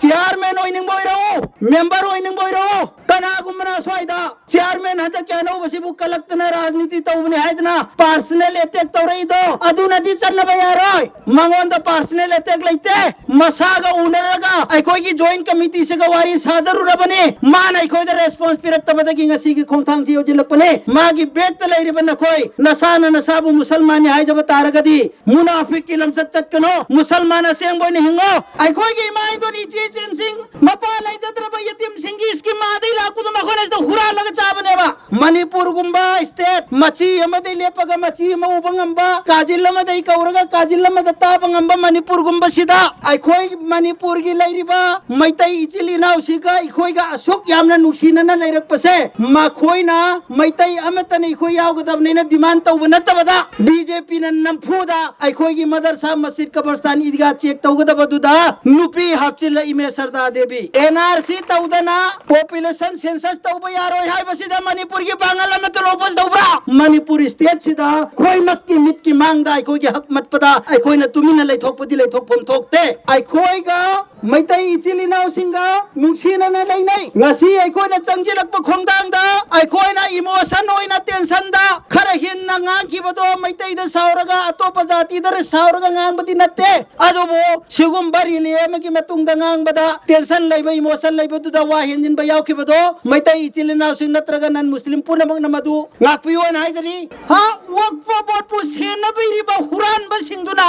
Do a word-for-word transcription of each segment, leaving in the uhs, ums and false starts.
Chairman ꯑꯣꯏꯅꯤꯡꯕ ꯑꯣꯏꯔꯛꯎ, member ꯑꯣꯏꯅꯤꯡꯕ ꯑꯣꯏꯔꯛꯎ, ꯀꯅꯥꯒꯨꯝꯕꯅ ꯁ꯭ꯋꯥꯏꯗ chairman ꯍꯟꯗꯛꯀꯤ ꯑꯅꯧꯕꯁꯤꯕꯨ ꯀꯜꯂꯛꯇꯅ ꯔꯥꯖꯅꯤꯇꯤ ꯇꯧꯕꯅꯤ ꯍꯥꯏꯗꯅ ꯄꯥꯔꯁꯅꯦꯜ ꯑꯦꯇꯦꯛ ꯇꯧꯔꯛꯏꯗꯣ, ꯑꯗꯨꯅꯗꯤ ꯆꯠꯅꯕ ꯌꯥꯔꯣꯏ꯫ ꯃꯉꯣꯟꯗ ꯄꯥꯔꯁꯅꯦꯜ ꯑꯦꯇꯦꯛ ꯂꯩꯇꯦ꯫ ꯃꯁꯥꯒ ꯎꯅꯔꯒ ꯑꯩꯈꯣꯏꯒꯤ ꯖꯣꯏꯟ ꯀꯃꯤꯇꯤꯁꯤꯒ ꯋꯥꯔꯤ ꯁꯥꯖꯔꯨꯔꯕꯅꯤ꯫ ꯃꯥꯅ ꯑꯩꯈꯣꯏꯗ ꯔꯦꯁꯄꯣꯟꯁ ꯄꯤꯔꯛꯇꯕꯗꯒꯤ ꯉꯁꯤꯒꯤ ꯈꯣꯡꯊꯥꯡꯁꯤ ꯌꯧꯁꯤꯜꯂꯛꯄꯅꯤ꯫ ꯃꯥꯒꯤ ꯕꯦꯛꯇ ꯂꯩꯔꯤꯕ ꯅꯈꯣꯏ ꯅꯁꯥꯅ ꯅꯁꯥꯕꯨ ꯃꯨꯁꯜꯃꯥꯟꯅꯤ ꯍꯥꯏꯖꯕ ꯇꯥꯔꯒꯗꯤ ꯃꯨꯅꯥꯐꯤꯛꯀꯤ ꯂꯝꯆꯠ ꯆꯠꯀꯅꯣ, ꯃꯨꯁꯜꯃꯥꯟ ꯑꯁꯦꯡꯕ ꯑꯣꯏꯅ ꯍꯤꯡꯉꯣ꯫ ꯑꯩꯈꯣꯏꯒꯤ ꯏꯃꯥ ꯏꯟꯗꯣꯟ ꯏꯆꯦ ꯏꯆꯟꯁꯤꯡ, ꯃꯄꯥ ꯂꯩꯖꯗ꯭ꯔꯕ ꯌꯦꯇꯤꯝꯁꯤꯡꯒꯤ ꯁ꯭ꯀꯤꯝ ꯑꯥꯗꯩ ꯂꯥꯛꯄꯗꯣ ꯃꯈꯣꯏꯅ ꯁꯤꯗ ꯍꯨꯔꯥꯜꯂꯒ ꯆꯥꯕꯅꯦꯕ꯫ ꯃꯅꯤꯄꯨꯔꯒꯨꯝꯕ ꯁ꯭ꯇꯦꯠ ꯃꯆꯤ ꯑꯃꯗꯩ ꯂꯦꯞꯄꯒ ꯃꯆꯤ ꯑꯃ ꯎꯕ ꯉꯝꯕ, ꯀꯥꯖꯤꯜ ꯑꯃꯗꯩ ꯀꯧꯔꯒ ꯀꯥꯖꯤꯜ ꯑꯃꯗ ꯇꯥꯕ ꯉꯝꯕ ꯃꯅꯤꯄꯨꯔꯒꯨꯝꯕꯁꯤꯗ ꯑꯩꯈꯣꯏ ꯃꯅꯤꯄꯨꯔꯒꯤ ꯂꯩꯔꯤꯕ ꯃꯩꯇꯩ ꯏꯆꯤꯜ ꯏꯅꯥꯎꯁꯤꯒ ꯑꯩꯈꯣꯏꯒ ꯑꯁꯨꯛ ꯌꯥꯝꯅ ꯅꯨꯡꯁꯤꯅꯅ ꯂꯩꯔꯛꯄꯁꯦ ꯃꯈꯣꯏꯅ ꯃꯩꯇꯩ ꯑꯃꯠꯇꯅ ꯑꯩꯈꯣꯏ ꯌꯥꯎꯒꯗꯕꯅꯦꯅ ꯗꯤꯃꯥꯟ ꯇꯧꯕ ꯅꯠꯇꯕꯗ ꯕꯤ ꯖꯦ ꯄꯤꯅ ꯅꯝꯐꯨꯗ ꯑꯩꯈꯣꯏꯒꯤ ꯃꯗꯔꯁꯥ, ꯃꯁꯖꯤꯗ, ꯀꯕꯔꯁꯇꯥꯟ, ꯏꯗꯤꯒꯥ ꯆꯦꯛ ꯇꯧꯒꯗꯕꯗꯨꯗ ꯅꯨꯄꯤ ꯍꯥꯞꯆꯤꯜꯂꯛꯏꯃꯦ ꯁꯔꯗꯥ ꯗꯦꯕꯤ꯫ ꯑꯦꯟ ꯑꯥꯔ ꯁꯤ ꯇꯧꯗꯅ ꯄꯣꯄꯨꯂꯦꯁꯟ ꯁꯦꯟꯁꯁ ꯇꯧꯕ ꯌꯥꯔꯣꯏ ꯍꯥꯏꯕꯁꯤꯗ ꯃꯅꯤꯄꯨꯔꯒꯤ ꯄꯥꯡꯒꯜ ꯑꯃꯠꯇꯅ ꯑꯣꯄꯣꯖ ꯇꯧꯕ꯭ꯔꯥ? ꯃꯅꯤꯄꯨꯔ ꯁ꯭ꯇꯦꯠꯁꯤꯗ ꯑꯩꯈꯣꯏꯃꯛꯀꯤ ꯃꯤꯠꯀꯤ ꯃꯥꯡꯗ ꯑꯩꯈꯣꯏꯒꯤ ꯍꯛ ꯃꯠꯄꯗ ꯑꯩꯈꯣꯏꯅ ꯇꯨꯃꯤꯟꯅ ꯂꯩꯊꯣꯛꯄꯗꯤ ꯂꯩꯊꯣꯛꯐꯝ ꯊꯣꯛꯇꯦ꯫ ꯑꯩꯈꯣꯏꯒ ꯃꯩꯇꯩ ꯏꯆꯤꯜ ꯏꯅꯥꯎꯁꯤꯡꯒ ꯅꯨꯡꯁꯤꯅꯅ ꯂꯩꯅꯩ꯫ ꯉꯁꯤ ꯑꯩꯈꯣꯏꯅ ꯆꯪꯁꯤꯜꯂꯛꯄ ꯈꯣꯡꯊꯥꯡꯗ ꯑꯩꯈꯣꯏꯅ ꯏꯃꯣꯁꯟ ꯑꯣꯏꯅ ꯇꯦꯟꯁꯟꯗ ꯈꯔ ꯍꯦꯟꯅ ꯉꯥꯡꯈꯤꯕꯗꯣ ꯃꯩꯇꯩꯗ ꯁꯥꯎꯔꯒ ꯑꯇꯣꯞꯄ ꯖꯥꯇꯤꯗ ꯁꯥꯎꯔꯒ ꯉꯥꯡꯕꯗꯤ ꯅꯠꯇꯦ꯫ ꯑꯗꯨꯕꯨ ꯁꯤꯒꯨꯝꯕ ꯔꯤꯂꯦ ꯑꯃꯒꯤ ꯃꯇꯨꯡꯗ ꯉꯥꯡꯕꯗ ꯇꯦꯟꯁꯟ ꯂꯩꯕ, ꯏꯃꯣꯁꯟ ꯂꯩꯕꯗꯨꯗ ꯋꯥ ꯍꯦꯟꯖꯤꯟꯕ ꯌꯥꯎꯈꯤꯕꯗꯣ ꯃꯩꯇꯩ ꯏꯆꯤꯜ ꯏꯅꯥꯎꯁꯤꯡ ꯅꯠꯇ꯭ꯔꯒ ꯅꯟ ꯃꯨꯁꯂꯤꯝ ꯄꯨꯝꯅꯃꯛꯅ ꯃꯗꯨ ꯉꯥꯛꯄꯤꯌꯣꯅ ꯍꯥꯏꯖꯔꯤ꯫ ꯍꯥ, ꯋꯛꯐ ꯕꯣꯔꯗꯄꯨ ꯁꯦꯟꯅꯕ ꯏꯔꯤꯕ ꯍꯨꯔꯥꯟꯕꯁꯤꯡꯗꯨꯅ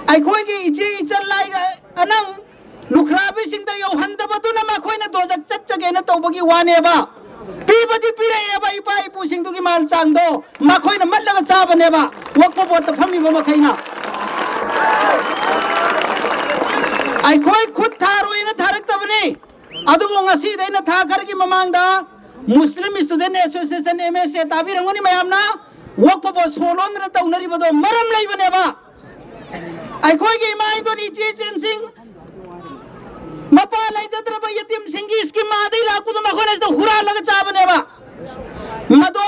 ꯑꯩꯈꯣꯏꯒꯤ ꯏꯆꯦ ꯏꯆꯜ ꯂꯥꯏ ꯑꯅꯪ ꯂꯨꯈ꯭ꯔꯥꯕꯤꯁꯤꯡꯗ ꯌꯧꯍꯟꯗꯕꯗꯨꯅ ꯃꯈꯣꯏꯅ ꯗꯣꯖꯛ ꯆꯠꯆꯒꯦꯅ ꯇꯧꯕꯒꯤ ꯋꯥꯅꯦꯕ꯫ ꯄꯤꯕꯗꯤ ꯄꯤꯔꯛꯑꯦꯕ ꯏꯄꯥ ꯏꯄꯨꯁꯤꯡꯗꯨꯒꯤ ꯃꯥꯜ ꯆꯥꯡꯗꯣ ꯃꯈꯣꯏꯅ ꯃꯠꯂꯒ ꯆꯥꯕꯅꯦꯕ ꯋꯛꯐ ꯕꯣꯔꯗꯇ ꯐꯝꯃꯤꯕ ꯃꯈꯩꯅ꯫ ꯑꯩꯈꯣꯏ ꯈꯨꯠ ꯊꯥꯔꯣꯏꯅ ꯊꯥꯔꯛꯇꯕꯅꯤ꯫ ꯑꯗꯨꯕꯨ ꯉꯁꯤꯗ ꯑꯩꯅ ꯊꯥ ꯈꯔꯒꯤ ꯃꯃꯥꯡꯗ ꯃꯨꯁꯂꯤꯝ ꯁ꯭ꯇꯨꯗꯦꯟ ꯑꯦꯁꯣꯁꯤꯌꯦꯁꯟ, ꯑꯦꯝ ꯑꯦꯁ ꯑꯦ, ꯇꯥꯕꯤꯔꯝꯒꯅꯤ ꯃꯌꯥꯝꯅ, ꯋꯛꯐ ꯕꯣꯔꯗ ꯁꯣ ꯂꯣꯟꯗꯅ ꯇꯧꯅꯔꯤꯕꯗꯣ ꯃꯔꯝ ꯂꯩꯕꯅꯦꯕ꯫ ꯑꯩꯈꯣꯏꯒꯤ ꯏꯃꯥ ꯏꯟꯗꯣꯟ ꯏꯆꯦ ꯏꯆꯟꯁꯤꯡ, ꯃꯄꯥ ꯂꯩꯖꯗ꯭ꯔꯕ ꯌꯦꯇꯤꯝꯁꯤꯡꯒꯤ ꯁ꯭ꯀꯤꯝ ꯑꯥꯗꯩ ꯂꯥꯛꯄꯗꯣ ꯃꯈꯣꯏꯅ ꯁꯤꯗ ꯍꯨꯔꯥꯜꯂꯒ ꯆꯥꯕꯅꯦꯕ꯫ ꯃꯗꯣ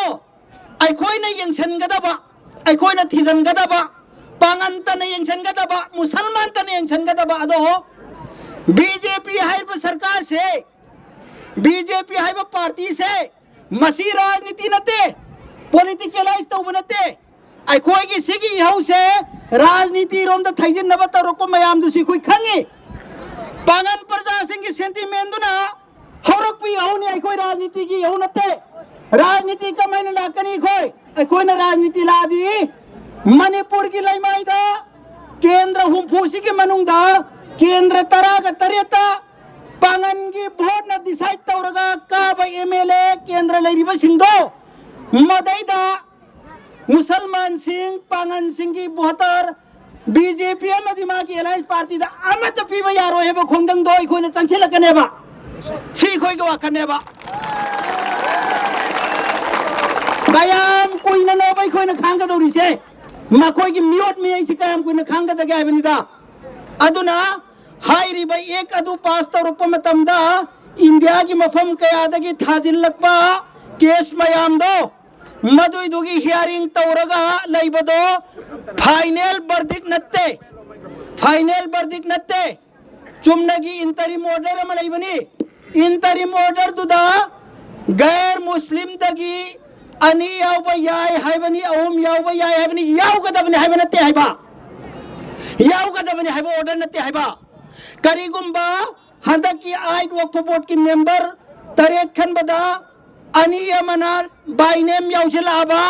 ꯑꯩꯈꯣꯏꯅ ꯌꯦꯡꯁꯤꯟꯒꯗꯕ, ꯑꯩꯈꯣꯏꯅ ꯊꯤꯖꯤꯟꯒꯗꯕ, ꯄꯥꯉꯟꯇꯅ ꯌꯦꯡꯁꯤꯟꯒꯗꯕ, ꯃꯨꯁꯜꯃꯥꯟꯇꯅ ꯌꯦꯡꯁꯤꯟꯒꯗꯕ꯫ ꯑꯗꯣ ꯕꯤ ꯖꯦ ꯄꯤ ꯍꯥꯏꯔꯤꯕ ꯁꯔꯀꯥꯔꯁꯦ, ꯕꯤ ꯖꯦ ꯄꯤ ꯍꯥꯏꯕ ꯄꯥꯔꯇꯤꯁꯦ, ꯃꯁꯤ ꯔꯥꯖꯅꯤꯇꯤ ꯅꯠꯇꯦ, ꯄꯣꯂꯤꯇꯤꯀꯦꯂꯥꯏꯁ ꯇꯧꯕ ꯅꯠꯇꯦ꯫ ꯑꯩꯈꯣꯏꯒꯤ ꯁꯤꯒꯤ ꯏꯍꯧꯁꯦ ꯔꯥꯖꯅꯤꯇꯤꯔꯣꯝꯗ ꯊꯩꯖꯤꯟꯅꯕ ꯇꯧꯔꯛꯄ ꯃꯌꯥꯝꯗꯨꯁꯨ ꯑꯩꯈꯣꯏ ꯈꯪꯉꯤ꯫ ꯄꯥꯡꯒꯜ ꯄ꯭ꯔꯖꯥꯁꯤꯡꯒꯤ ꯁꯦꯟꯇꯤꯃꯦꯟꯗꯨꯅ ꯍꯧꯔꯛꯄ ꯏꯍꯧꯅꯤ, ꯑꯩꯈꯣꯏ ꯔꯥꯖꯅꯤꯇꯤꯒꯤ ꯏꯍꯧ ꯅꯠꯇꯦ꯫ ꯔꯥꯖꯅꯤꯇꯤ ꯀꯃꯥꯏꯅ ꯂꯥꯛꯀꯅꯤ? ꯑꯩꯈꯣꯏ, ꯑꯩꯈꯣꯏꯅ ꯔꯥꯖꯅꯤꯇꯤ ꯂꯥꯛꯑꯗꯤ ꯃꯅꯤꯄꯨꯔꯒꯤ ꯂꯩꯃꯥꯏꯗ ꯀꯦꯟꯗ꯭ꯔ ꯍꯨꯝꯐꯨꯁꯤꯒꯤ ꯃꯅꯨꯡꯗ ꯀꯦꯟꯗ꯭ꯔ ꯇꯔꯥꯒ ꯇꯔꯦꯠꯇ ꯄꯥꯡꯒꯟꯒꯤ ꯚꯣꯠꯅ ꯗꯤꯁꯥꯏꯠ ꯇꯧꯔꯒ ꯀꯥꯕ ꯑꯦꯝ ꯑꯦꯜ ꯑꯦ ꯀꯦꯟꯗ꯭ꯔ ꯂꯩꯔꯤꯕꯁꯤꯡꯗꯣ, ꯃꯗꯩꯗ ꯃꯨꯁꯜꯃꯥꯟꯁꯤꯡ, ꯄꯥꯡꯒꯟꯁꯤꯡꯒꯤ ꯚꯣꯇꯔ ꯕꯤ ꯖꯦ ꯄꯤ ꯑꯃꯗꯤ ꯃꯥꯒꯤ ꯑꯦꯂꯥꯏꯟꯁ ꯄꯥꯔꯇꯤꯗ ꯑꯃꯠꯇ ꯄꯤꯕ ꯌꯥꯔꯣꯏ ꯍꯥꯏꯕ ꯈꯣꯡꯖꯪꯗꯣ ꯑꯩꯈꯣꯏꯅ ꯆꯪꯁꯤꯜꯂꯛꯀꯅꯦꯕ꯫ ꯁꯤ ꯑꯩꯈꯣꯏꯒꯤ ꯋꯥꯈꯜꯅꯦꯕ꯫ ꯀꯌꯥꯝ ꯀꯨꯏꯅꯅꯣꯕ ꯑꯩꯈꯣꯏꯅ ꯈꯥꯡꯒꯗꯧꯔꯤꯁꯦ? ꯃꯈꯣꯏꯒꯤ ꯃꯤꯑꯣꯠ ꯃꯤꯅꯩꯁꯤ ꯀꯌꯥꯝ ꯀꯨꯏꯅ ꯈꯥꯡꯒꯗꯒꯦ ꯍꯥꯏꯕꯅꯤꯗ꯫ ꯑꯗꯨꯅ ꯍꯥꯏꯔꯤꯕ ꯑꯦꯛ ꯑꯗꯨ ꯄꯥꯁ ꯇꯧꯔꯛꯄ ꯃꯇꯝꯗ ꯏꯟꯗꯤꯌꯥꯒꯤ ꯃꯐꯝ ꯀꯌꯥꯗꯒꯤ ꯊꯥꯖꯤꯜꯂꯛꯄ ꯀꯦꯁ ꯃꯌꯥꯝꯗꯣ, ꯃꯗꯨꯏꯗꯨꯒꯤ ꯍꯤꯌꯥꯔꯤꯡ ꯇꯧꯔꯒ ꯂꯩꯕꯗꯣ ꯐꯥꯏꯅꯦꯜ ꯕꯔꯗꯤꯛ ꯅꯠꯇꯦ, ꯐꯥꯏꯅꯦꯜ ꯕꯔꯗꯤꯛ ꯅꯠꯇꯦ꯫ ꯆꯨꯝꯅꯒꯤ ꯏꯟꯇꯔꯤꯝ ꯑꯣꯔꯗꯔ ꯑꯃ ꯂꯩꯕꯅꯤ꯫ ꯏꯟꯇꯔꯤꯝ ꯑꯣꯔꯗꯔꯗꯨꯗ ꯒꯩꯔ ꯃꯨꯁꯂꯤꯝꯗꯒꯤ ꯑꯅꯤ ꯌꯥꯎꯕ ꯌꯥꯏ ꯍꯥꯏꯕꯅꯤ, ꯑꯍꯨꯝ ꯌꯥꯎꯕ ꯌꯥꯏ ꯍꯥꯏꯕꯅꯤ, ꯌꯥꯎꯒꯗꯕꯅꯤ ꯍꯥꯏꯕ ꯅꯠꯇꯦ ꯍꯥꯏꯕ, ꯌꯥꯎꯒꯗꯕꯅꯤ ꯍꯥꯏꯕ ꯑꯣꯔꯗꯔ ꯅꯠꯇꯦ ꯍꯥꯏꯕ꯫ ꯀꯔꯤꯒꯨꯝꯕ ꯍꯟꯗꯛꯀꯤ ꯑꯥꯏꯠ ꯋꯛꯐ ꯕꯣꯔꯗꯀꯤ ꯃꯦꯝꯕꯔ ꯇꯔꯦꯠ ꯈꯟꯕꯗ ꯑꯅꯤ ꯑꯃꯅ ꯕꯥꯏ ꯅꯦꯝ ꯌꯥꯎꯁꯤꯜꯂꯛꯑꯕ,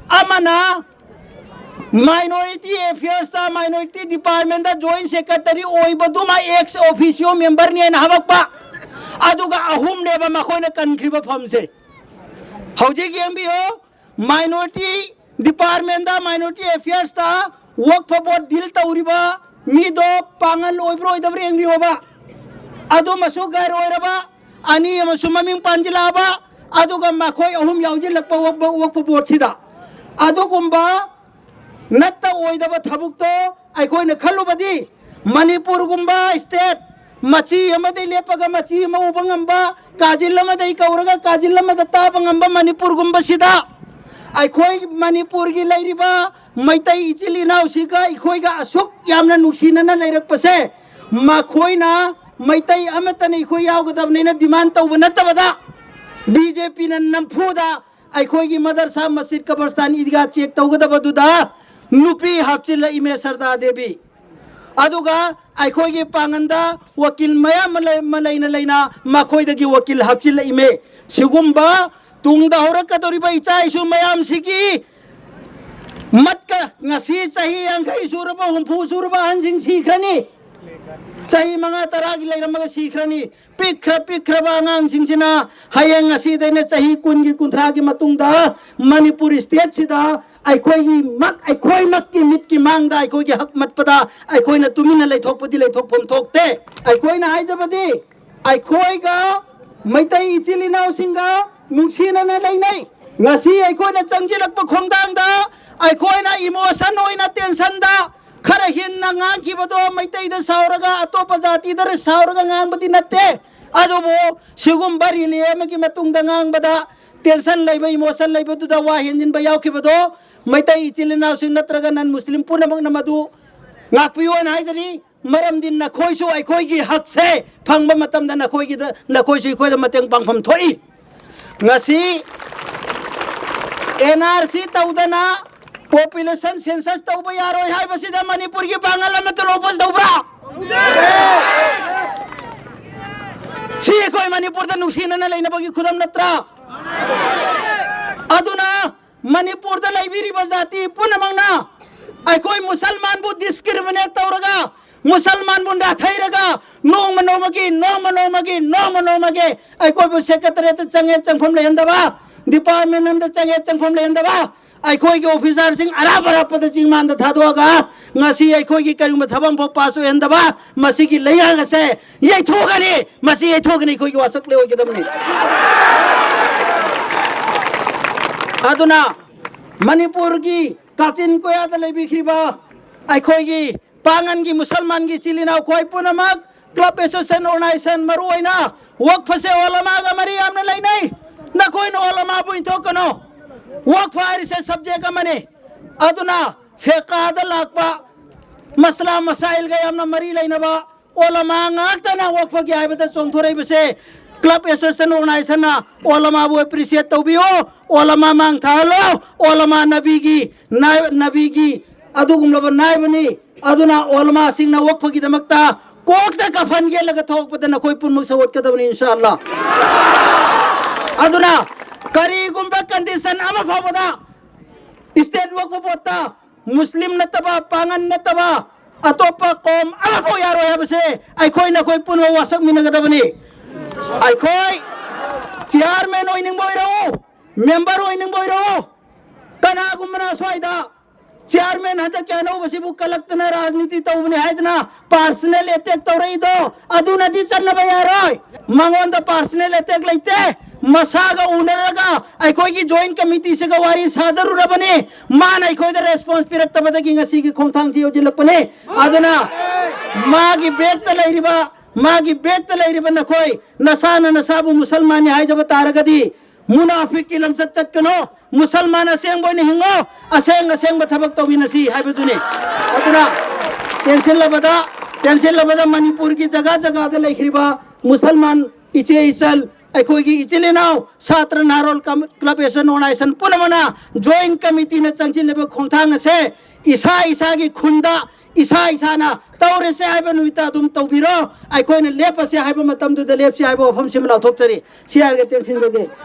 ꯑꯃꯅ ꯃꯥꯏꯅꯣꯔꯤꯇꯤ ꯑꯦꯐꯤꯌꯔꯁꯇ, ꯃꯥꯏꯅꯣꯔꯤꯇꯤ ꯗꯤꯄꯥꯔꯠꯃꯦꯟꯗ ꯖꯣꯏꯟ ꯁꯦꯀ꯭ꯔꯦꯇꯔꯤ ꯑꯣꯏꯕꯗꯨꯃ ꯑꯦꯛꯁ ꯑꯣꯐꯤꯁꯤꯌꯣ ꯃꯦꯝꯕꯔꯅꯦꯅ ꯍꯥꯄꯛꯄ꯫ ꯑꯗꯨꯒ ꯑꯍꯨꯝꯅꯦꯕ ꯃꯈꯣꯏꯅ ꯀꯟꯈ꯭ꯔꯤꯕ ꯐꯝꯁꯦ꯫ ꯍꯧꯖꯤꯛ ꯌꯦꯡꯕꯤꯌꯨ, ꯃꯥꯏꯅꯣꯔꯤꯇꯤ ꯗꯤꯄꯥꯔꯠꯃꯦꯟꯗ, ꯃꯥꯏꯅꯣꯔꯤꯇꯤ ꯑꯦꯐꯤꯌꯔꯁꯇ ꯋꯛꯐ ꯕꯣꯔꯗ ꯗꯤꯜ ꯇꯧꯔꯤꯕ ꯃꯤꯗꯣ ꯄꯥꯡꯒꯜ ꯑꯣꯏꯕ꯭ꯔꯥ ꯑꯣꯏꯗꯕ꯭ꯔꯥ ꯌꯦꯡꯕꯤꯌꯣꯕ꯫ ꯑꯗꯨꯃꯁꯨ ꯒꯩꯔ ꯑꯣꯏꯔꯕ, ꯑꯅꯤ ꯑꯃꯁꯨ ꯃꯃꯤꯡ ꯄꯥꯟꯖꯤꯜꯂꯛꯑꯕ, ꯑꯗꯨꯒ ꯃꯈꯣꯏ ꯑꯍꯨꯝ ꯌꯥꯎꯖꯤꯜꯂꯛꯄ ꯋꯛꯐ, ꯋꯛꯐ ꯕꯣꯔꯗꯁꯤꯗ꯫ ꯑꯗꯨꯒꯨꯝꯕ ꯅꯠꯇ ꯑꯣꯏꯗꯕ ꯊꯕꯛꯇꯣ ꯑꯩꯈꯣꯏꯅ ꯈꯜꯂꯨꯕꯗꯤ, ꯃꯅꯤꯄꯨꯔꯒꯨꯝꯕ ꯁ꯭ꯇꯦꯠ ꯃꯆꯤ ꯑꯃꯗꯩ ꯂꯦꯞꯄꯒ ꯃꯆꯤ ꯑꯃ ꯎꯕ ꯉꯝꯕ, ꯀꯥꯖꯤꯜ ꯑꯃꯗꯩ ꯀꯧꯔꯒ ꯀꯥꯖꯤꯜ ꯑꯃꯗ ꯇꯥꯕ ꯉꯝꯕ ꯃꯅꯤꯄꯨꯔꯒꯨꯝꯕꯁꯤꯗ ꯑꯩꯈꯣꯏ ꯃꯅꯤꯄꯨꯔꯒꯤ ꯂꯩꯔꯤꯕ ꯃꯩꯇꯩ ꯏꯆꯤꯜ ꯏꯅꯥꯎꯁꯤꯒ ꯑꯩꯈꯣꯏꯒ ꯑꯁꯨꯛ ꯌꯥꯝꯅ ꯅꯨꯡꯁꯤꯅꯅ ꯂꯩꯔꯛꯄꯁꯦ, ꯃꯈꯣꯏꯅ ꯃꯩꯇꯩ ꯑꯃꯠꯇꯅ ꯑꯩꯈꯣꯏ ꯌꯥꯎꯒꯗꯕꯅꯦꯅ ꯗꯤꯃꯥꯟ ꯇꯧꯕ ꯅꯠꯇꯕꯗ, ꯕꯤ ꯖꯦ ꯄꯤꯅ ꯅꯝꯐꯨꯗ ꯑꯩꯈꯣꯏꯒꯤ ꯃꯗꯔꯁꯥ, ꯃꯁꯖꯤꯗ, ꯀꯕꯔꯁꯇꯥꯟ, ꯏꯗꯤꯒꯥ ꯆꯦꯛ ꯇꯧꯒꯗꯕꯗꯨꯗ ꯅꯨꯄꯤ ꯍꯥꯞꯆꯤꯜꯂꯛꯏꯃꯦ ꯁꯔꯗꯥ ꯗꯦꯕꯤ꯫ ꯑꯗꯨꯒ ꯑꯩꯈꯣꯏꯒꯤ ꯄꯥꯡꯒꯟꯗ ꯋꯀꯤꯜ ꯃꯌꯥꯝ ꯑꯃ ꯂꯩ-, ꯑꯃ ꯂꯩꯅ ꯂꯩꯅ ꯃꯈꯣꯏꯗꯒꯤ ꯋꯀꯤꯜ ꯍꯥꯞꯆꯤꯜꯂꯛꯏꯃꯦ꯫ ꯁꯤꯒꯨꯝꯕ ꯇꯨꯡꯗ ꯍꯧꯔꯛꯀꯗꯧꯔꯤꯕ ꯏꯆꯥ ꯏꯁꯨ ꯃꯌꯥꯝꯁꯤꯒꯤ ꯃꯠꯀ ꯉꯁꯤ ꯆꯍꯤ ꯌꯥꯡꯈꯩ ꯁꯨꯔꯕ, ꯍꯨꯝꯐꯨ ꯁꯨꯔꯕ ꯑꯍꯟꯁꯤꯡ ꯁꯤꯈ꯭ꯔꯅꯤ꯫ ꯆꯍꯤ ꯃꯉꯥ ꯇꯔꯥꯒꯤ ꯂꯩꯔꯝꯃꯒ ꯁꯤꯈ꯭ꯔꯅꯤ꯫ ꯄꯤꯛꯈ꯭ꯔ ꯄꯤꯛꯈ꯭ꯔꯕ ꯑꯉꯥꯡꯁꯤꯡꯁꯤꯅ ꯍꯌꯦꯡ ꯉꯁꯤꯗꯩꯅ ꯆꯍꯤ ꯀꯨꯟꯒꯤ, ꯀꯨꯟꯊ꯭ꯔꯥꯒꯤ ꯃꯇꯨꯡꯗ ꯃꯅꯤꯄꯨꯔ ꯁ꯭ꯇꯦꯠꯁꯤꯗ ꯑꯩꯈꯣꯏꯒꯤ ꯃꯛ-, ꯑꯩꯈꯣꯏꯃꯛꯀꯤ ꯃꯤꯠꯀꯤ ꯃꯥꯡꯗ ꯑꯩꯈꯣꯏꯒꯤ ꯍꯛ ꯃꯠꯄꯗ ꯑꯩꯈꯣꯏꯅ ꯇꯨꯃꯤꯟꯅ ꯂꯩꯊꯣꯛꯄꯗꯤ ꯂꯩꯊꯣꯛꯐꯝ ꯊꯣꯛꯇꯦ꯫ ꯑꯩꯈꯣꯏꯅ ꯍꯥꯏꯖꯕꯗꯤ, ꯑꯩꯈꯣꯏꯒ ꯃꯩꯇꯩ ꯏꯆꯤꯜ ꯏꯅꯥꯎꯁꯤꯡꯒ ꯅꯨꯡꯁꯤꯅꯅ ꯂꯩꯅꯩ꯫ ꯉꯁꯤ ꯑꯩꯈꯣꯏꯅ ꯆꯪꯁꯤꯜꯂꯛꯄ ꯈꯣꯡꯊꯥꯡꯗ ꯑꯩꯈꯣꯏꯅ ꯏꯃꯣꯁꯟ ꯑꯣꯏꯅ ꯇꯦꯟꯁꯟꯗ ꯈꯔ ꯍꯦꯟꯅ ꯉꯥꯡꯈꯤꯕꯗꯣ, ꯃꯩꯇꯩꯗ ꯁꯥꯎꯔꯒ, ꯑꯇꯣꯞꯄ ꯖꯥꯇꯤꯗ ꯁꯥꯎꯔꯒ ꯉꯥꯡꯕꯗꯤ ꯅꯠꯇꯦ꯫ ꯑꯗꯨꯕꯨ ꯁꯤꯒꯨꯝꯕ ꯔꯤꯂꯦ ꯑꯃꯒꯤ ꯃꯇꯨꯡꯗ ꯉꯥꯡꯕꯗ ꯇꯦꯟꯁꯟ ꯂꯩꯕ, ꯏꯃꯣꯁꯟ ꯂꯩꯕꯗꯨꯗ ꯋꯥ ꯍꯦꯟꯖꯤꯟꯕ ꯌꯥꯎꯈꯤꯕꯗꯣ, ꯃꯩꯇꯩ ꯏꯆꯤꯜ ꯏꯅꯥꯎꯁꯤꯡ ꯅꯠꯇ꯭ꯔꯒ ꯅꯟ ꯃꯨꯁꯂꯤꯝ ꯄꯨꯝꯅꯃꯛꯅ ꯃꯗꯨ ꯉꯥꯛꯄꯤꯌꯨ ꯍꯥꯏꯅ ꯍꯥꯏꯖꯔꯤ꯫ ꯃꯔꯝꯗꯤ ꯅꯈꯣꯏꯁꯨ ꯑꯩꯈꯣꯏꯒꯤ ꯍꯛꯁꯦ ꯐꯪꯕ ꯃꯇꯝꯗ ꯅꯈꯣꯏꯒꯤꯗ, ꯅꯈꯣꯏꯁꯨ ꯑꯩꯈꯣꯏꯗ ꯃꯇꯦꯡ ꯄꯥꯡꯐꯝ ꯊꯣꯛꯏ꯫ ꯉꯁꯤ ꯑꯦꯟ ꯑꯥꯔ ꯁꯤ ꯇꯧꯗꯅ ꯄꯣꯄꯨꯂꯦꯁꯟ ꯁꯦꯟꯁꯁ ꯇꯧꯕ ꯌꯥꯔꯣꯏ ꯍꯥꯏꯕꯁꯤꯗ ꯃꯅꯤꯄꯨꯔꯒꯤ ꯄꯥꯡꯒꯜ ꯑꯃꯠꯇꯅ ꯑꯣꯄꯣꯖ ꯇꯧꯕ꯭ꯔꯥ? ꯁꯤ ꯑꯩꯈꯣꯏ ꯃꯅꯤꯄꯨꯔꯗ ꯅꯨꯡꯁꯤꯅꯅ ꯂꯩꯅꯕꯒꯤ ꯈꯨꯗꯝ ꯅꯠꯇ꯭ꯔꯥ? ꯑꯗꯨꯅ ꯃꯅꯤꯄꯨꯔꯗ ꯂꯩꯕꯤꯔꯤꯕ ꯖꯥꯇꯤ ꯄꯨꯝꯅꯃꯛꯅ ꯑꯩꯈꯣꯏ ꯃꯨꯁꯜꯃꯥꯟꯕꯨ ꯗꯤꯁꯀ꯭ꯔꯤꯃꯤꯅꯦꯠ ꯇꯧꯔꯒ, ꯃꯨꯁꯜꯃꯥꯟꯕꯨ ꯅꯥꯊꯩꯔꯒ, ꯅꯣꯡꯃ ꯅꯣꯡꯃꯒꯤ, ꯅꯣꯡꯃ ꯅꯣꯡꯃꯒꯤ, ꯅꯣꯡꯃ ꯅꯣꯡꯃꯒꯤ ꯑꯩꯈꯣꯏꯕꯨ ꯁꯦꯀ꯭ꯔꯦꯇꯔꯤꯌꯦꯠꯇ ꯆꯪꯉꯦ ꯆꯪꯐꯝ ꯂꯩꯍꯟꯗꯕ, ꯗꯤꯄꯥꯔꯠꯃꯦꯟ ꯑꯃꯗ ꯆꯪꯉꯦ ꯆꯪꯐꯝ ꯂꯩꯍꯟꯗꯕ, ꯑꯩꯈꯣꯏꯒꯤ ꯑꯣꯐꯤꯁꯥꯔꯁꯤꯡ ꯑꯔꯥꯞ ꯑꯔꯥꯞꯄꯗ ꯆꯤꯡꯃꯥꯟꯗ ꯊꯥꯗꯣꯛꯑꯒ ꯉꯁꯤ ꯑꯩꯈꯣꯏꯒꯤ ꯀꯔꯤꯒꯨꯝꯕ ꯊꯕꯛ ꯑꯃꯐꯥꯎ ꯄꯥꯁ ꯑꯣꯏꯍꯟꯗꯕ ꯃꯁꯤꯒꯤ ꯂꯩꯉꯥꯛ ꯑꯁꯦ ꯌꯩꯊꯣꯛꯀꯅꯤ꯫ ꯃꯁꯤ ꯌꯩꯊꯣꯛꯀꯅꯤ, ꯑꯩꯈꯣꯏꯒꯤ ꯋꯥꯁꯛ ꯂꯣꯏ ꯑꯣꯏꯒꯗꯕꯅꯤ꯫ ꯑꯗꯨꯅ ꯃꯅꯤꯄꯨꯔꯒꯤ ꯀꯥꯆꯤꯟ ꯀꯣꯌꯥꯗ ꯂꯩꯕꯤꯈ꯭ꯔꯤꯕ ꯑꯩꯈꯣꯏꯒꯤ ꯄꯥꯉꯟꯒꯤ ꯃꯨꯁꯜꯃꯥꯟꯒꯤ ꯏꯆꯤꯜ ꯏꯅꯥꯎ ꯈ꯭ꯋꯥꯏ ꯄꯨꯝꯅꯃꯛ, ꯀ꯭ꯂꯕ, ꯑꯦꯁꯣꯁꯤꯌꯦꯁꯟ, ꯑꯣꯔꯒꯅꯥꯏꯖꯦꯁꯟ, ꯃꯔꯨ ꯑꯣꯏꯅ ꯋꯛꯐꯁꯦ ꯑꯣꯂꯃꯥꯒ ꯃꯔꯤ ꯌꯥꯝꯅ ꯂꯩꯅꯩ꯫ ꯅꯈꯣꯏꯅ ꯑꯣꯂꯃꯥꯕꯨ ꯏꯟꯊꯣꯛꯀꯅꯨ꯫ ꯋꯛꯐ ꯍꯥꯏꯔꯤꯁꯦ ꯁꯕꯖꯦꯛ ꯑꯃꯅꯤ꯫ ꯑꯗꯨꯅ ꯐꯦꯀꯥꯗ ꯂꯥꯛꯄ ꯃꯁꯂꯥ ꯃꯁꯥꯏꯜꯒ ꯌꯥꯝꯅ ꯃꯔꯤ ꯂꯩꯅꯕ ꯑꯣꯂꯃꯥ ꯉꯥꯛꯇꯅ ꯋꯛꯐꯒꯤ ꯍꯥꯏꯕꯗ ꯆꯣꯡꯊꯣꯔꯛꯏꯕꯁꯦ꯫ ꯀ꯭ꯂꯕ ꯑꯦꯁꯣꯁꯤꯌꯦꯁꯟ ꯑꯣꯔꯒꯅꯥꯏꯖꯦꯁꯟꯅ ꯑꯣꯂꯃꯥꯕꯨ ꯑꯦꯄ꯭ꯔꯤꯁꯤꯌꯦꯠ ꯇꯧꯕꯤꯌꯨ, ꯑꯣꯂꯃꯥ ꯃꯥꯡ ꯊꯥꯍꯜꯂꯣ, ꯑꯣꯂꯃꯥ ꯅꯕꯤꯒꯤ ꯅꯥꯏ-, ꯅꯕꯤꯒꯤ ꯑꯗꯨꯒꯨꯝꯂꯕ ꯅꯥꯏꯕꯅꯤ꯫ ꯑꯗꯨꯅ ꯑꯣꯂꯃꯥꯁꯤꯡꯅ ꯋꯛꯐꯒꯤꯗꯃꯛꯇ ꯀꯣꯛꯇ ꯀꯐꯟ ꯌꯦꯠꯂꯒ ꯊꯣꯛꯂꯛꯄꯗ ꯅꯈꯣꯏ ꯄꯨꯝꯅꯃꯛ ꯁꯧꯒꯠꯀꯗꯕꯅꯤ, ꯏꯟꯁꯥ ꯑꯜꯂꯥ꯫ ꯑꯗꯨꯅ ꯀꯔꯤꯒꯨꯝꯕ ꯀꯟꯗꯤꯁꯟ ꯑꯃ ꯐꯥꯎꯕꯗ ꯁ꯭ꯇꯦꯠ ꯋꯛꯐ ꯕꯣꯔꯗꯇ ꯃꯨꯁꯂꯤꯝ ꯅꯠꯇꯕ, ꯄꯥꯉꯟ ꯅꯠꯇꯕ ꯑꯇꯣꯞꯄ ꯀꯣꯝ ꯑꯃꯐꯥꯎ ꯌꯥꯔꯣꯏ ꯍꯥꯏꯕꯁꯦ ꯑꯩꯈꯣꯏ ꯅꯈꯣꯏ ꯄꯨꯝꯅꯃꯛ ꯋꯥꯁꯛꯃꯤꯟꯅꯒꯗꯕꯅꯤ꯫ ꯑꯩꯈꯣꯏ ꯆꯤꯌꯥꯔꯃꯦꯟ ꯑꯣꯏꯅꯤꯡꯕ ꯑꯣꯏꯔꯛꯎ, ꯃꯦꯝꯕꯔ ꯑꯣꯏꯅꯤꯡꯕ ꯑꯣꯏꯔꯛꯎ, ꯀꯅꯥꯒꯨꯝꯕꯅ ꯁ꯭ꯋꯥꯏꯗ ꯆꯤꯌꯥꯔꯃꯦꯟ ꯍꯟꯗꯛꯀꯤ ꯑꯅꯧꯕꯁꯤꯕꯨ ꯀꯂꯛꯇꯅ ꯔꯥꯖꯅꯤꯇꯤ ꯇꯧꯕꯅꯤ ꯍꯥꯏꯗꯅ ꯄꯥꯔꯁꯅꯦꯜ ꯑꯦꯇꯦꯛ ꯇꯧꯔꯛꯏꯗꯣ, ꯑꯗꯨꯅꯗꯤ ꯆꯠꯅꯕ ꯌꯥꯔꯣꯏ꯫ ꯃꯉꯣꯟꯗ ꯄꯥꯔꯁꯅꯦꯜ ꯑꯦꯇꯦꯛ ꯂꯩꯇꯦ꯫ ꯃꯁꯥꯒ ꯎꯅꯔꯒ ꯑꯩꯈꯣꯏꯒꯤ ꯖꯣꯏꯟ ꯀꯃꯤꯇꯤꯁꯤꯒ ꯋꯥꯔꯤ ꯁꯥꯖꯔꯨꯔꯕꯅꯤ꯫ ꯃꯥꯅ ꯑꯩꯈꯣꯏꯗ ꯔꯦꯁꯄꯣꯟꯁ ꯄꯤꯔꯛꯇꯕꯗꯒꯤ ꯉꯁꯤꯒꯤ ꯈꯣꯡꯊꯥꯡꯁꯤ ꯌꯧꯁꯤꯜꯂꯛꯄꯅꯤ꯫ ꯑꯗꯨꯅ ꯃꯥꯒꯤ ꯕꯦꯛꯇ ꯂꯩꯔꯤꯕ, ꯃꯥꯒꯤ ꯕꯦꯛꯇ ꯂꯩꯔꯤꯕ ꯅꯈꯣꯏ ꯅꯁꯥꯅ ꯅꯁꯥꯕꯨ ꯃꯨꯁꯜꯃꯥꯟꯅꯤ ꯍꯥꯏꯖꯕ ꯇꯥꯔꯒꯗꯤ ꯃꯨꯅꯥꯐꯤꯛꯀꯤ ꯂꯝꯆꯠ ꯆꯠꯀꯅꯨ꯫ ꯃꯨꯁꯜꯃꯥꯟ ꯑꯁꯦꯡꯕ ꯑꯣꯏꯅ ꯍꯤꯡꯉꯣ꯫ ꯑꯁꯦꯡ ꯑꯁꯦꯡꯕ ꯊꯕꯛ ꯇꯧꯃꯤꯟꯅꯁꯤ ꯍꯥꯏꯕꯗꯨꯅꯤ꯫ ꯑꯗꯨꯅ ꯇꯦꯟꯁꯤꯜꯂꯕꯗ, ꯇꯦꯟꯁꯤꯜꯂꯕꯗ ꯃꯅꯤꯄꯨꯔꯒꯤ ꯖꯒꯥ ꯖꯒꯥꯗ ꯂꯩꯈ꯭ꯔꯤꯕ ꯃꯨꯁꯜꯃꯥꯟ ꯏꯆꯦ ꯏꯆꯜ, ꯑꯩꯈꯣꯏꯒꯤ ꯏꯆꯤꯜ ꯏꯅꯥꯎ, ꯁꯥꯇ꯭ꯔ ꯅꯍꯥꯔꯣꯜ ꯀꯝ-, ꯀ꯭ꯂꯕ ꯑꯦꯁꯣꯁꯤꯌꯦꯁꯟ ꯑꯣꯔꯒꯅꯥꯏꯖꯦꯁꯟ ꯄꯨꯝꯅꯃꯛꯅ ꯖꯣꯏꯟ ꯀꯃꯤꯇꯤꯅ ꯆꯪꯁꯤꯜꯂꯤꯕ ꯈꯣꯡꯊꯥꯡ ꯑꯁꯦ ꯏꯁꯥ ꯏꯁꯥꯒꯤ ꯈꯨꯟꯗ ꯏꯁꯥ ꯏꯁꯥꯅ ꯇꯧꯔꯁꯦ ꯍꯥꯏꯕ ꯅꯨꯃꯤꯠꯇ ꯑꯗꯨꯝ ꯇꯧꯕꯤꯔꯣ꯫ ꯑꯩꯈꯣꯏꯅ ꯂꯦꯞꯄꯁꯦ ꯍꯥꯏꯕ ꯃꯇꯝꯗꯨꯗ ꯂꯦꯞꯁꯤ ꯍꯥꯏꯕ ꯋꯥꯐꯝꯁꯤꯃ ꯂꯥꯎꯊꯣꯛꯆꯔꯤ꯫ ꯁꯤ ꯍꯥꯏꯔꯒ ꯇꯦꯟꯁꯤꯟꯖꯒꯦ꯫